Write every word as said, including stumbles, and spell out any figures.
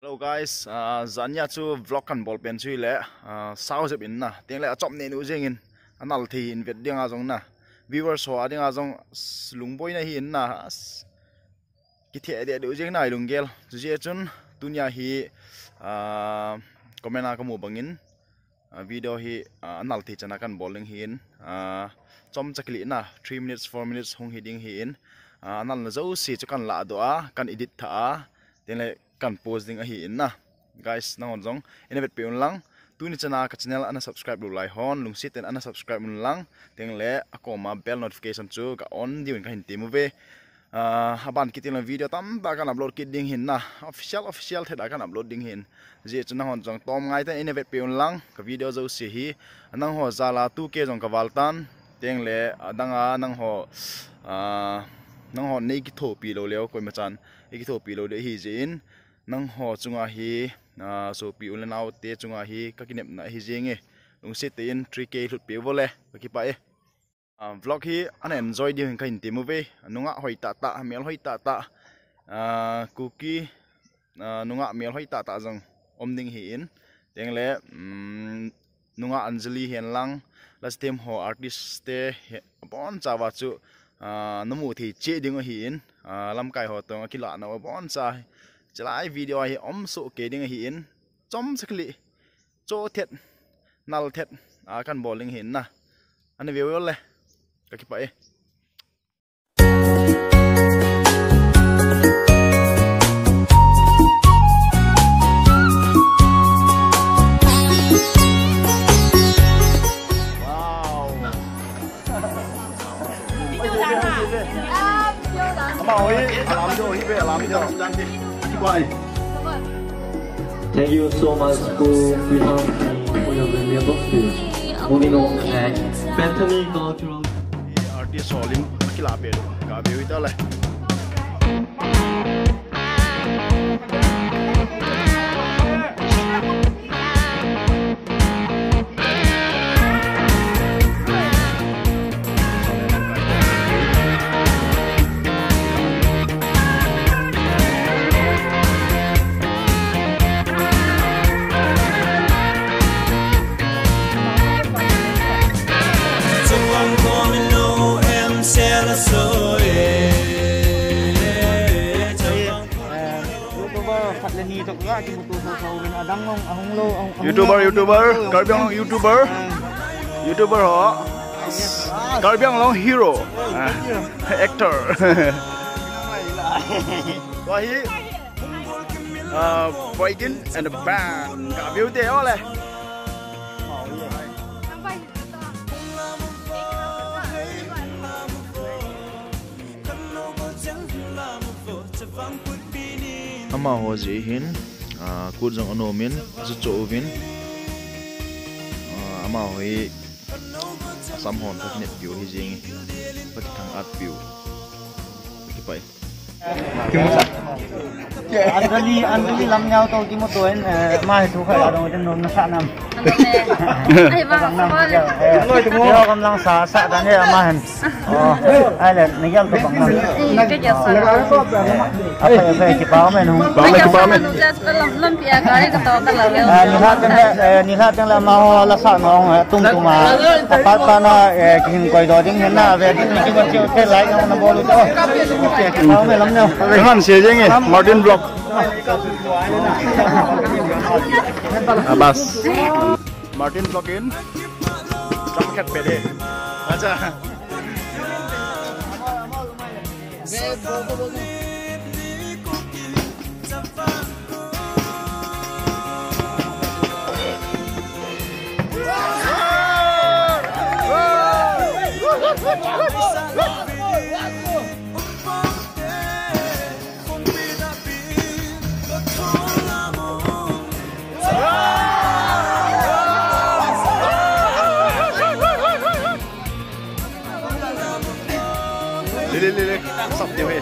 Hello guys, uh, jania chu vlog kan bol pen chu le, uh, sao jep in na, teng le achom ne nu jeng in, anal thei in vet ding a jong na, viewers ho a ding a jong s-, lungboina hi in na, s-, kithe de de jeng na i lunggel. Chu je chun tunia hi, uh, comment a ka mu bangin, uh, video hi, uh, anal thei chana kan bol ding hi in, uh, chom chakli na, three minutes, four minutes hung hi ding hi in, uh, anal na jo si chu kan la do a, kan edit tha a, teng le kan post ding ahi in na. Guys, nahon jong, ina vet pe un lang. Tuni chana ka channel ana subscribe lou lai hon, lungset in ana subscribe un lang. Teng le, akoma bell notification chu ka on diu in ka hin ti mu ve. Ah, aban kit in lang video tamtah kan upload kit ding hin na. Official, official thet a kan upload ding hin. Je chu nahon jong tom ngai ten ina vet pe un lang. Ka video jo si hi. Nangho jal a two K jong ka val tan. Teng le, adang a nangho, ah, nangho nei kithopi lou leo koima chan. I kithopi lou de hi je in. Nangho chunga hi, ah, sopi u le nao te chunga hi ka kinepna hi jeng e. Lungset te in three K lhut pe vo le, ka kipah e. Ah, vlog hi ana enjoy diu hin ka hin ti mu ve. Nungah hoi tah tah, mel hoi tah tah. Ah, Kuki, ah, nungah mel hoi tah tah jong om ding hi in. Teng le, um, nungah Anjali hen lang, la stem ho artist te he, abon cha va chu, ah, namu thei cheh ding ahi in, ah, lamkai ho tong a kila na abon cha. Chilai video hi om so ke ding ahi in, chom chakli, cho thet, nal thet, ah, kan bol ding hi in na. Ana ve le, ka kipah e. Thank you so much, Pu Pi Hang, for your valuable speech. Moving on to next, Bethany Cultural. Artist ho lim akila pe, ka be wi ta le. YouTuber, YouTuber, Karbi Anglong YouTuber. YouTuber ho. Karbi Anglong hero. Ah, actor. Wahi. Ah, Boygin and the band. Ka view te ole. Amaho jeh hin, ah, kut jong anom in, achu cho uvin, ah, amaho hi Assam hon ka kinep piu hi jing, ka kithang at piu. Kipah e. Anjali, Anjali lam nyau to kimu to in, eh, ama hi thu khat a dong tin nom na sa nam. Anjali. Ai, bang nam. Yo, kam lang sa, sa dan he ama hin. Oh, ai le, ni yam to bang nam. Eh, ka ja sa. Apa ya, apa ya, kipah me nu. Bang le kipah me. Lam, lam pia ka, ka to ka la. Ah, ni ha teng le, eh, ni ha teng le ama ho la sa nong, eh, tum tum a. Apa pa na, eh, king koi do ding na, ve ding ki ko chiu te lai na bolu to. Kipah me lam ne. Han se jeng e, Martin Vlog. Abas. Martin Vlog in. Jam khat pe de. Acha. Lele, lele, sap diu he.